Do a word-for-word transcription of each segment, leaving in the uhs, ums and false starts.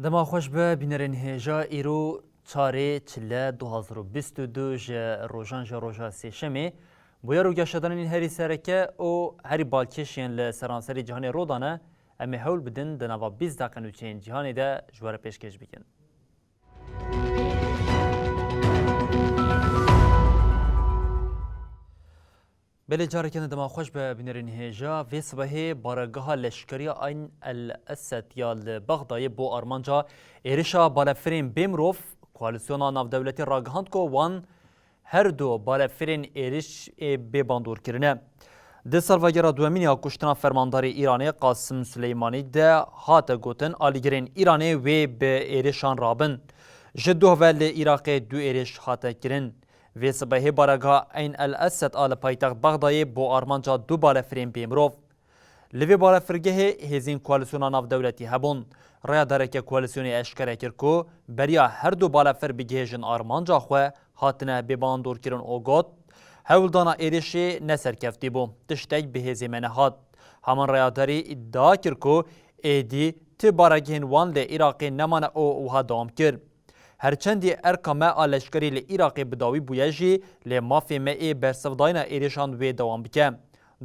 Dema xweş be bînerên hêja, îro çarê çile du hazar û bîst û du ji rojan ji roja sêşemê. Bûyer û geşedanên herî sereke û herî balkêş yên li seranserî cîhanê rû dane, em ê hewl bidin di nava bîst deqe nûçeyên cîhanê de ji we re pêşkêş bikin. Belê, careke din dema xweş be bînerên hêja. Vê sibehê baregeha leşkeriya Ayn el Esed ya li Bexdayê bo armanca êrişa balefirên bê mirov, koalîsyona navdewletî ragihand ku wan her du balefirên êriş ê bê bandor kirine. Di salvegera duwemîn ya kuştina fermandarê Îranê Qasim Suleymanî de hate gotin, alîgirên Îranê wê bi êrişan rabin. Ji doh ve li Iraqê du êriş hate kirin. Vê sibehê baregeha Eyn El Esed a li paytext Bexdayê bo armanca du balefirên bê mirov. Li vê balefirgehê hêzên koalîsyona navdewletî hebûn. Rêyadareke koalîsyonê eşkere kir ku beriya her du balefir bigihêjin armanca xwe, hatine bêbandorkirin û got, hewldana êrişê neserkeftî bû, tiştek bi hêzê me nehat. Heman rêyadarî îdia kir ku êdî ti baregehên wan li Iraqê nemane û wiha dewam kir. Her çendî erka me a leşkerî li Iraqê bi dawî bûye jî, lê mafê me ê bersivdayîna êrişan wê dewam bike.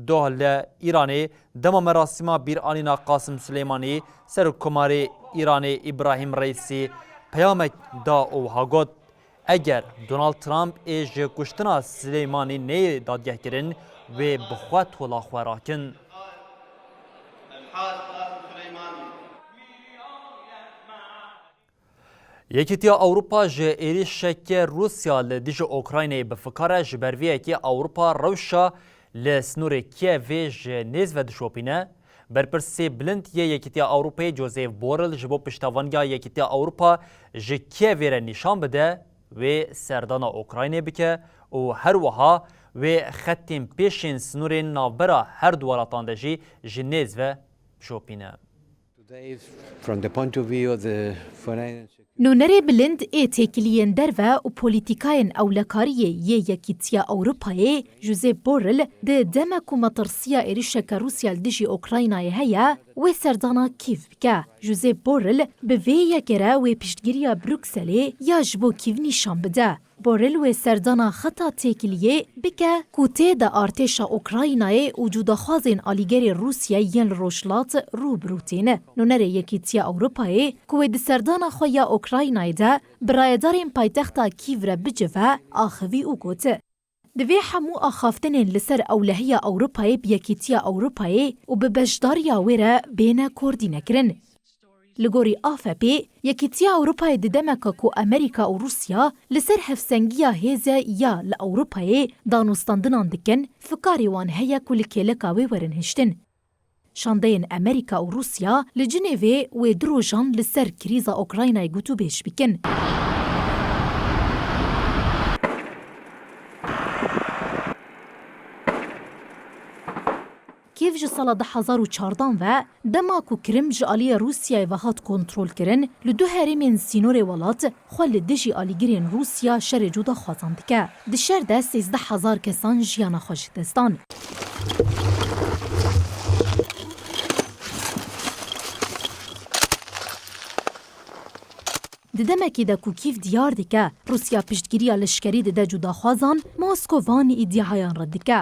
Doh li Îranê dema merasîma bîranîna Qasim Suleymanî, Serokkomarê Îranê Îbrahîm Reîsî peyamek da û wiha got, eger Donald Trump ê ji kuştina Suleymanî neyê dadgehkirin, wê bi xwe tola xwe rakin. Yekîtiya Ewropa ji êrîşeke Rûsya li dijî Ukraynayê bi fikar e, ji ber vê yekê Ewropa rewşa li sînorê Kievê ji nêz ve dişopîne. Berpirsê bilind yê Yekîtiya Ewropayê Josep Borrell ji bo piştevaniya Yekîtiya Ewropa ji Kievê re nîşan bide, wê serdana Ukraynayê bike û her wiha wê xetên pêşên sînorên navbera her du welatan de jî ji nêz ve bişopîne. Today, from the point of view of the foreign and security Nûnerê bilind ê têkiliyên derve û polîtîkayên ewlekariyê yê Yekîtiya Ewropayê, Josep Borrell, di deme ku metirsiya êrişeke Rûsya li dijî Ukraynayê heye, wê serdana Kîv bike. Josep Borrell bi vê yekê re wê piştgiriya Brukselê ya ji bo Kîv nîşan bide. Borrell wê serdana xeta têkiliyê bike ku tê de artêşa Ukraynayê û cudaxwazên alîgerê Rûsyayê yên li rojhilat rû bi rû têne. Nûnerê Yekîtiya Ewropayê ku wê di serdana xwe ya Ukraynayê de bi rayedarên paytexta Kîv re bicive, axivî û got, divê hemû axaftinên li ser ewlehiya Ewropayê bi Yekîtiya Ewropayê û bi beşdariya wê re bêne koordînekirin. Li gorî A F Pê, Yekîtiya Ewropayê di demeke ku Amerîka û Rûsya li ser hevsengiya hêze ya li Ewropayê danûstandinan dikin, fikarê wan heye ku li kêleka wê werin hiştin. Şandeyên Amerîka û Rûsya li Cinêvê wê du rojan li ser krîza Ukraynayê gotûbêj bikin. Kîv ji sala du hezar û çardan ve, dema ku Krim ji aliyê Rûsyayê ve hat kontrolkirin, li du herêmên sînorê welat xwe li dijî alîgirên Rûsya şerê cudaxwazan dike. Di şer de sêzdeh hezar kesan jiyana xwe ji dest dan. Di demekê de ku Kîv diyar dike Rûsya piştgiriya leşkerî dide cudaxwazan, Mosko van îdiayan red dike.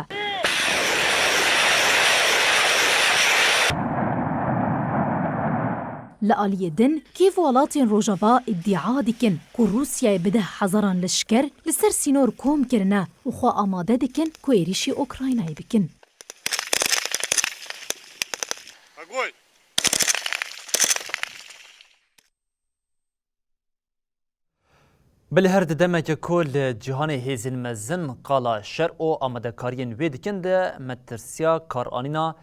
Li aliyê din, Kîv welatên Rojava îdia dikin ku Rûsyayê bi deh hezaran leşker li ser sînor kom kirine û xwe amade dikin ku êrîşî Ukraynayê bikin. Belê, her di demeke ku li cîhanê hêzên mezin qala şer û amadekariyên wê dikin, de metirsiya karanîna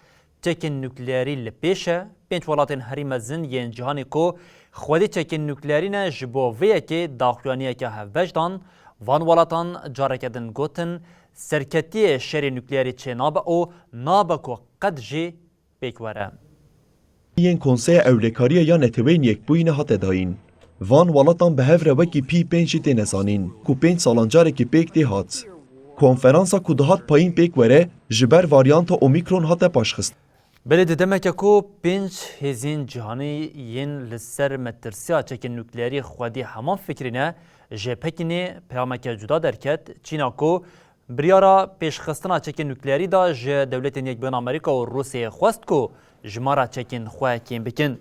çekên nukleerî li pêş e. Pênc welatên herî mezin yên cîhanê ku xwedî çekên nukleerî ne, ji bo vê yekê daxuyaniyeke hevbeş dan. Van welatan careke din gotin, serketiyê şerê nukleerî çênabe û nabe ku qet jî pêk were. Yên Konseya Ewlekariyê ya Neteweyên Yekbûyî ne hate dayîn. Van welatan bi hev re wekî P pênc jî têne zanîn, ku pênc salan carekê pêk tê hat. Konferansa ku dihat payîn pêk were, ji ber varyanta Omîkron hate paşxistin. Belê di demeke ku pênc hêzên cîhanî yên li ser metirsiya çekên nukleerî xwedî heman fikrî ne, ji Pekînê peyameke cuda derket, Çîna ku biryara pêşxistina çekên nukleerî da, ji Dewletên Yekbûyî Amerîka û Rûsyayê xwest ku jimara çekên xwe kêm bikin.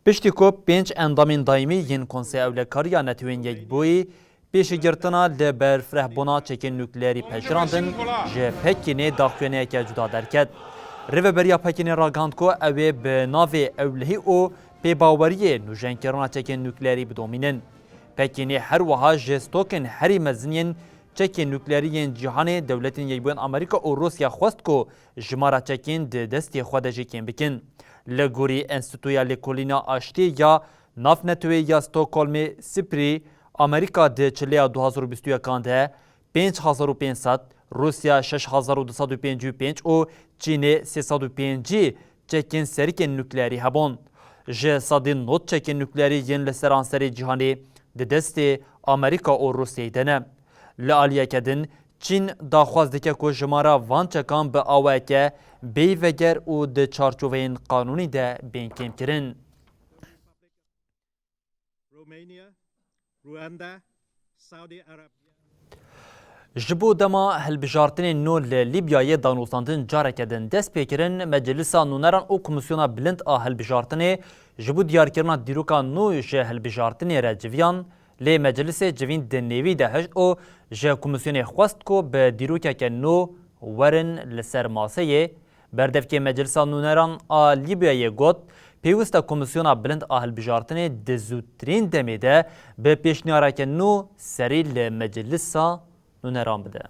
Piştî ku pênc endamên daîmî yên Konseya Ewlekariya Netewên Yekbûyî pêşîgirtina li berfirehbûna çekên nukleerî pejirandin, ji Pekînê daxuyaniyeke cuda derket. Rêveberiya Pekînê ragihand ku ew ê bi navê ewlehî û pêbaweriyê nûjenkirina çekên nukleerî bidomînin. Pekînê her wiha ji stokên herî mezin yên çekên nukleerî yên cîhanê Dewletên Yekbûyên Amerîka û Rûsya xwest ku jimara çekên di destê xwe de jî kêm bikin. Li gorî Enstîtuya Lêkolîna Aştiyê ya Navneteweyî ya Stockholmê, SIPRI, Amerîka di çileya du hazar û bîst û yekan de pênc hezar û pênc sed, Rûsya şeş hezar û du sed û pêncî û pênc û Çînê sê sed û pêncî çekên serikên nukleerî hebûn. Ji sedî nod çekên nukleerî yên li seranserê cîhanê di destê Amerîka û Rûsyayê de ne. Li aliyeke din, Çîn daxwaz dike ku jimara van çekan bi awayeke bêyî veger û di çarçoveyên qanûnî de bên kêmkirin. Romania, Rwanda, Saudi Arabia. Ji bo dema hilbijartinên nû li Lîbyayê danûstandin careke din dest pê kirin, Meclisa Nûneran û Komîsyona Bilind a Hilbijartinê ji bo diyarkirina dîroka nû ji hilbijartinê re civiyan, lê Meclisê civîn di nêvî de hişt û ji Komîsyonê xwest ku bi dîrokeke nû werin li ser maseyê. Berdevkê Meclisa Nûneran a Lîbyayê got, pêwist e Komîsyona Bilind a Hilbijartinê di zûtirîn demê de bi pêşniyareke nû serî li Meclisa Nûneran bide.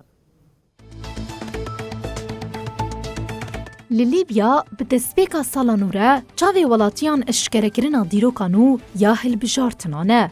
Li Lîbya bi destpêka sala nû re çavê welatiyan eşkerekirina dîroka nû ya hilbijartinan e.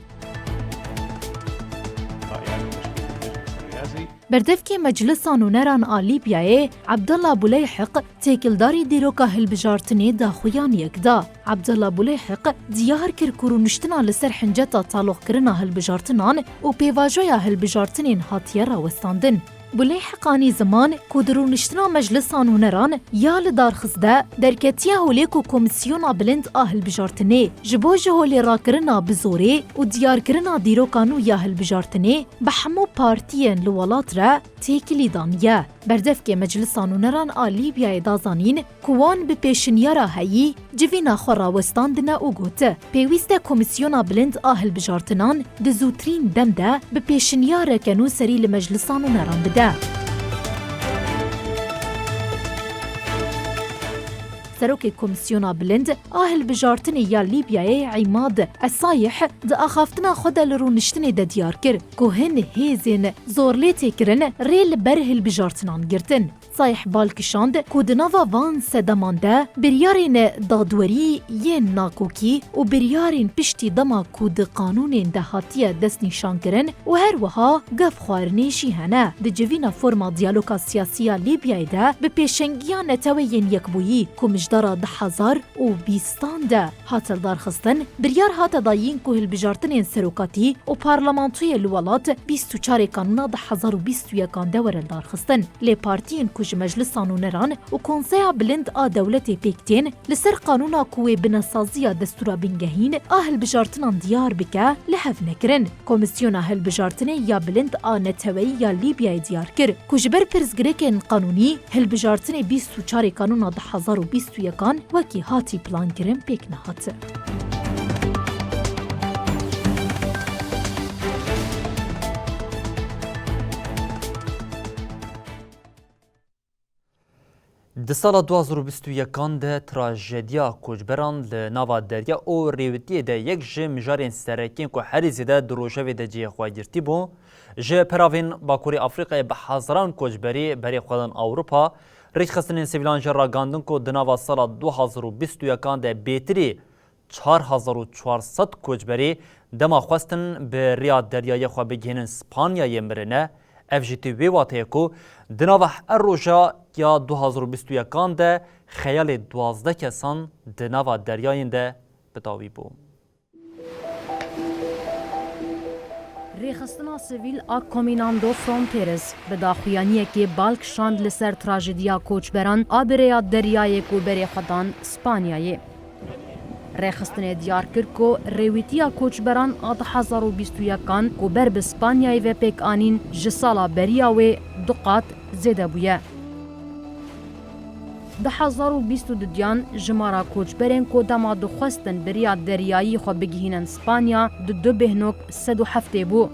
Berdevkê Meclisa Nûneran a Lîbyayê Abdullah Buleyhiq têkildarî dîroka hilbijartinê daxuyaniyek da. Abdullah Buleyhiq diyar kir ku rûniştina li ser hinceta taloqkirina hilbijartinan û pêvajoya hilbijartinên hatiye rawestandin. Buleyhiq anî ziman ku di rûniştina Meclisa Nûneran ya li Darxis de derketiye holê ku Komîsyona Bilind a Hilbijartinê ji bo ji holê rakirina bi zorê û diyarkirina dîroka nû ya hilbijartinê bi hemû partiyên li welat re têkilî daniye. Berdevkê Meclisa Nûneran a Lîbyayê da zanîn ku wan bi pêşinyara heyî civîna xwe rawestandine û got, pêwîst e Komîsyona Bilind a Hilbijartinan di zûtirîn dem de bi pêşinyareke nû serî li Meclisa Nûneran bide. Serokê Komîsyona Bilind a Hilbijartinê ya Lîbyayê Îmad Esayih di axaftina xwe de li rûniştinê de diyar kir ku hin hêzên zorlêtêkirin rê li ber hilbijartinan girtin. Sayih bal kişand ku di nava van sedeman de biryarên dadwerî yên nakokî û biryarên piştî dema ku di qanûnên de hatiye destnîşankirin û her wiha gevxwarinê jî hene. Di civîna forma diyaloga siyasî ya Lîbyayê de bi pêşengiya Neteweyên Yekbûyî ku mijdara du hezar û bîstan de hate lidarxistin, biryar hate dayîn ku hilbijartinên serokatî û parlamentoyê li welat bîst û çarê Kanûna du hezar û bîst û yekan de were lidarxistin. Lê partiyên ku ji Meclisa Nûneran û Konseya Bilind a Dewletê pêk tên, li ser qanûna ku wê binesaziya Destûra Bingehîn a hilbijartinan diyar bike, li hev nekirin. Komîsyona Hilbijartinê ya Bilind a Neteweyî ya Lîbyayê diyar kir ku ji ber pirsgirêkên qanûnî hilbijartinê bîst û çarê Kanûna du hezar û bîst û yekan wekî hatî plankirin pêk nehat. Di sala du hazar û bîst û yekan de trajediya koçberan li nava derya û rêwitiyê de yek ji mijarên serekî ku herî zêde di rojevê de cihê xwe girtî bû. Ji peravên Bakurê Afrîkayê bi hezaran koçberî berê xwe dan Ewropa. Rêkxistinên sivîlan jî ragandin ku di nava sala du hazar û bîst û yekan de bêtirî çar hezar û çar sed koçberî dema xwestin bi riya deryayê xwe bigihînin Spanyayê mirine. Ev jî tê wê wateyê ku di nava her roja ya du hazar û bîst û yekan de xeyalê duwazdeh kesan di nava deryayên de bi dawî bû. Rêxistina sivîl a Caminando Fronteiras bi daxuyaniyekê bal kişand li ser trajediya koçberan a bi rêya deryayê ku berê xwe dan Spanyayê. Rêxistinê diyar kir ku rêwîtiya koçberan a du hezar û bîst û yekan ku ber bi Spanyayê ve pêk anîn ji sala beriya wê du qat zêde bûye. Du hezar û bîst û duyan jimara koçberên ku dema dixwestin bi riya deryayî xwe bigihînin Spanya di du bêhnok sed û heftê bû.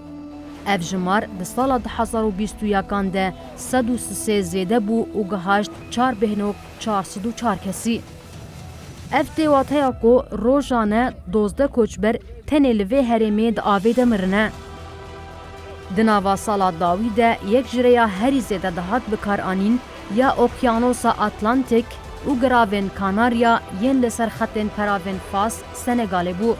Ev jimar di sala du hezar û bîst û yekan de sed û sisê zêde bû û gihaşt çar bêhnok çar sed û çar kesî. Ev tê wateya ku rojane dozdeh koçber tenê li vê herêmê di avê de mirine. Di nava sala dawî de yek ji rêya herî zêde dihat bikaranîn ya Okyanosa Atlantik û giravên Kanarya yên li ser xetên peravên Fas Senegalê bû.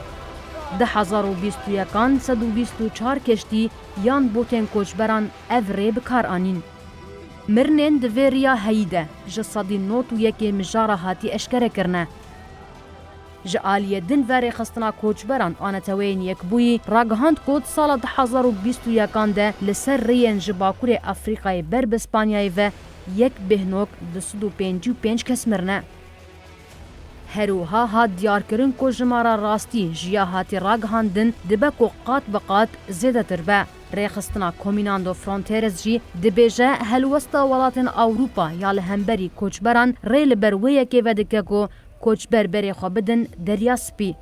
Di hezar û bîst û yekan sed û bîst û çar keştî yan botên koçberan ev rê bi kar anîn. Mirinên di vê riya heyî de ji sedî nod û yekê mijara hatî eşkerekirine. Ji aliyê din ve Rêxistina Koçberan a Neteweyên Yekbûyî ragihand ku di sala du hezar û bîst û yekan de li ser rêyên ji Bakurê Afrîkayê ber bi Spanyayê ve yek bêhnok du sed û pêncî û pênc kes mirine. Her wiha hat diyarkirin ku jimara rastî ji ya hatî ragihandin dibe ku qat bi qat zêdetir be. Rêxistina Caminando Fronteiras jî dibêje helwesta welatên Ewropa ya li hemberî koçberan rê li ber wê yekê vedike ku koçber berê xwe bidin Derya Spî.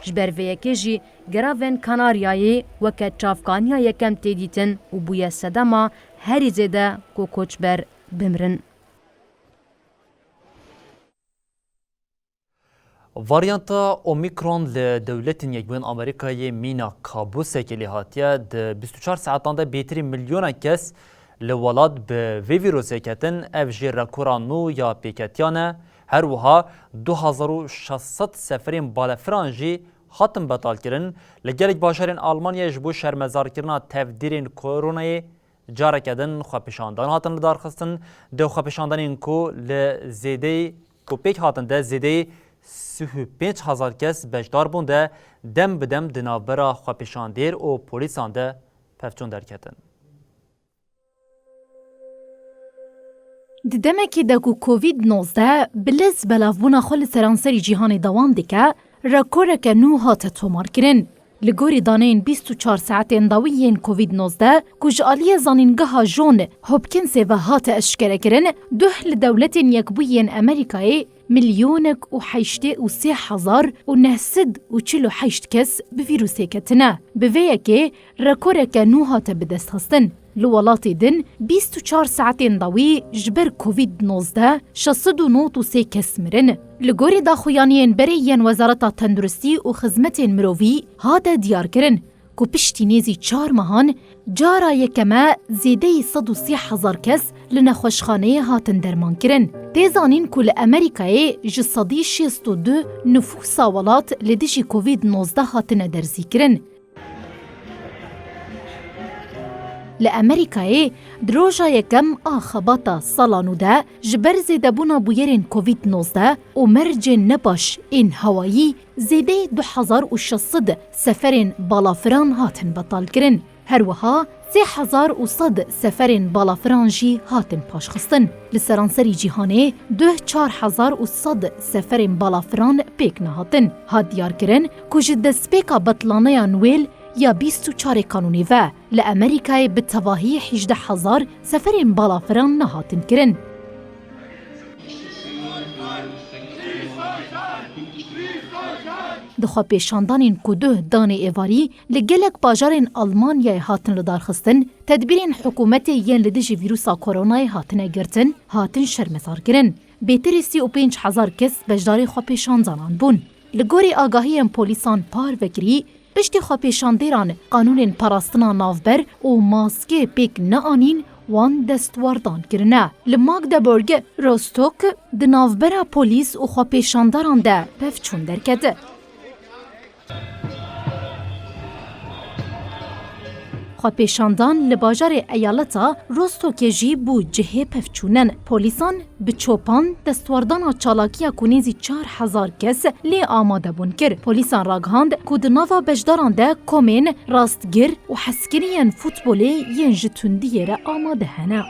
Ji ber vê yekê jî giravên Kanaryayê weke çavkaniya yekem tê dîtin û bûye sedema herî zêde ku koçber bimirin. Varyanta Omicron li Dewletên Yekbûyên Amerîkayê mîna kabûsekê lê hatiye. Di bîst û çar saetan de bêtirî milyonek kes li welat bi vê vîrusê ketin. Ev jî rekora nû ya pêketiyan e. Her wiha du hezar û şeş sed seferên balafiran jî hatin betalkirin. Li gelek bajarên Almanyayê ji bo şermezarkirina tevdîrên koronayê careke din xwepêşandan hatin lidarxistin. Di xwepêşandanên ku li zêdeyî, ku pêk hatin de zêdeyî sî û pênc hezar kes beşdar bûn de dem bi dem di navbera xwepêşandêr û polîsan de pevçûn derketin. Di demekê de ku Covid nozdeh bi lez belavbûna xwe li seranserî cîhanê dewam dike, rekoreke nû hate tomarkirin. Li gorî daneyên bîst û çar saetên dawî yên Covid nozdeh ku ji aliyê zanîngeha John Hopkinsê ve hate eşkerekirin, duh li Dewletên Yekbûyî yên Amerîkayê milyonek û heştê û sê hezar û neh sed û çil û heşt kes bi vîrusê ketine. Bi vê yekê rekoreke nû hate bidestxistin. Li welatê din bîst û çar saetên dawî ji ber Covid nozdeh şeş sed û nod û sê kes mirin. Li gorî daxuyaniyên berê yên Wezareta Tenduristî û Xizmetên Mirovî hate diyarkirin ku piştî nêzî çar mehan cara yekeme zêdeyî sed û sî hezar kes li nexweşxaneyê hatin dermankirin. Tê zanîn ku li Amerîkayê ji sedî şêst û du nifûsa welat li dijî Covid nozdeh hatine derzîkirin. Li Amerîkayê di roja yekem a Xebata sala nû de ji ber zêdebûna bûyerên Covid nozdeh û mercên nebaş ên hewayî zêdeyî du hezar û şeş sed seferên balafiran hatin betalkirin. Her wiha sê hezar û sed seferên balafiran jî hatin paşxistin. Li seranserî cîhanê duh çar hezar û sed seferên balafiran pêk nehatin. Hat diyarkirin ku ji destpêka betlaneya Nwêl ya bîst û çarê kanûnê ve li Amerîkayê bi tevahî hejdeh hezar seferên balafiran nehatin kirin. Di xwepêşandanên ku duh danê êvarî li gelek bajarên Almanyayê hatin lidarxistin, tedbîrên hikûmetê yên li dijî vîrusa koronayê hatine girtin, hatin şermezarkirin. Bêtirî sî û pênc hezar kes beşdarî xwepêşandanan bûn. Li gorî agahiyên polîsan parvekirî, piştî xwepêşandêran qanûnên parastina navber û maskê pêk neanîn wan destwardan kirine. Li Magdeburg, Rostock, di navbera polîs û xwepêşandaran de pevçûn derket. Xwepêşandan li bajarê eyaleta Rostockê jî bû cihê pevçûnin. Polîsan bi çopan destwardana çalakiya ku nêzî çar hezar kes lê amade bûn kir. Polîsan ragihand ku di nava beşdaran de komên rastgir û hezkiriyên futbolê yên ji tundiyê re amade hene.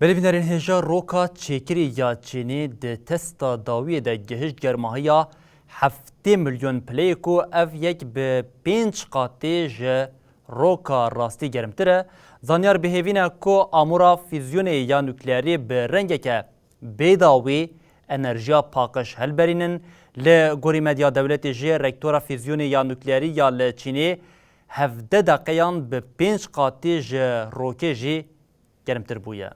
Belê bînerên hêja roka çêkirî ya Çînê di testa dawiyê de gihişt germahiya heftê milyon pileyê ku ev yek bi pênc qatê ji roka rastî germtir e. Zanyar bi hêvî ne ku amûra fîzyonê ya nukleerî bi rengeke bê dawî enerjiya paqij hilberînin. Li gorî medya dewletê jî rektora fîzyonê ya nukleerî ya li Çînê hevdeh deqeyan bi pênc qatî ji rokê jî germtir bûye.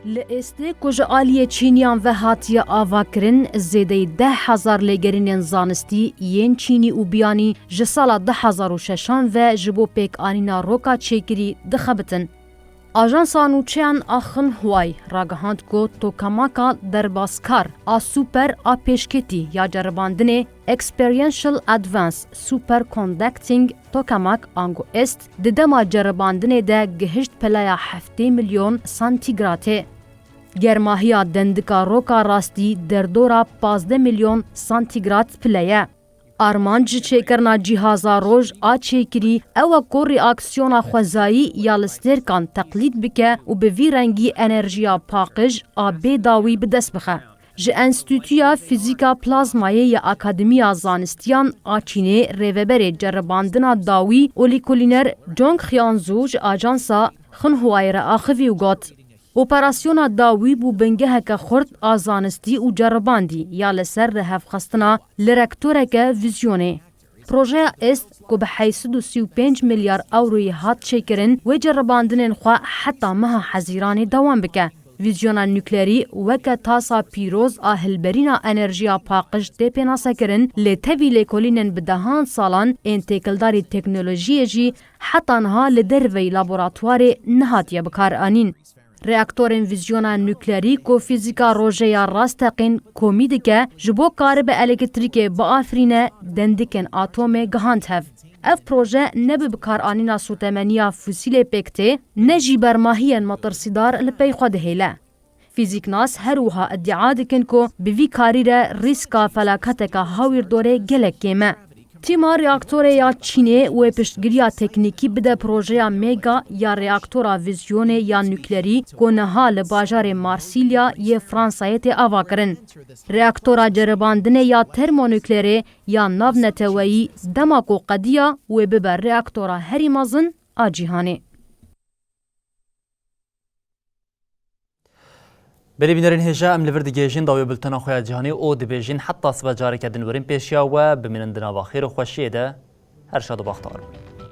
Li Êstê ku ji aliyê Çîniyan ve hatiye avakirin, zêdeyî deh hezar lêgerînên zanistî yên Çînî û biyanî ji sala du hezar û şeşan ve ji bo pêkanîna roka çêkirî dixebitin. Ajansa nûçeyan a Xinhuay ragihand ku tokamaka derbaskar a super a pêşketî ya ceribandinê Experiential Advanced Superconducting Tokamak ango êst di dema ceribandinê de gihişt pileya heftê milyon santîgratê. Germahiya dendika roka rastî derdora pazdeh milyon santîgrat pile ye. Armanc ji çêkirina cîhaza roj a çêkirî ew e ku reaksiyona xwezayî ya li stêrkan teqlîd bike û bi vî rengî enerjiya paqij a bê dawî bi dest bixe. Ji Enstîtuya Fîzîka Plazmayê ya Akademiya Zanistiyan a Çînê rêveberê ceribandina dawî û lîkolîner Zhong Xianzu ji ajansa Xinhuayê re axivî û got, operasyona dawî bû bingeheke xurt a zanistî û ceribandî ya li ser rihevxistina li rektoreke vîzyonê. Projeya êst ku bi heyt sed û sî û pênc milyar ewroyî hat çêkirin, wê ceribandinên xwe heta meha Hezîranê dewam bike. Vîzyona nukleerî weke tasa pîroz a hilberîna enerjiya paqij tê pênasekirin, lê tevî lêkolînên bi dehan salan ên têkildarî teknolojiyê jî heta niha li derveyî laboratuwarê nehatiye bikaranîn. Reaktorên vîzyona nukleerî ku fîzîka rojê ya rasteqîn komî dike, ji bo karibe elektrîkê biafirîne, dendikên atomê gihand hev. Ev proje ne bi bikaranîna sotemeniya fosîlê pêk tê, ne jî bermahiyên metirsîdar li pey xwe dihêle. Fîzîknas her wiha îdia dikin ku bi vî karî re rîska felaketeke hawîrdorê gelek kêm e. Tîma reaktorê ya Çînê wê piştgiriya teknîkî bide projeya mega ya reaktora vîzyonê ya nukleerî ku niha li bajarê Marsilya yê Fransayê tê avakirin. Reaktora ceribandinê ya termonukleerê ya navneteweyî dema ku qediya wê bibe reaktora herî mezin a cîhanê. Belê bînerên hêja, em li vir digihêjin dawî bultena xwe ya cîhanê û dibêjin heta sibe careke din werin pêşiya we, bimînin di nava xêr û xweşiyê de. Her şad û baxtewar bin.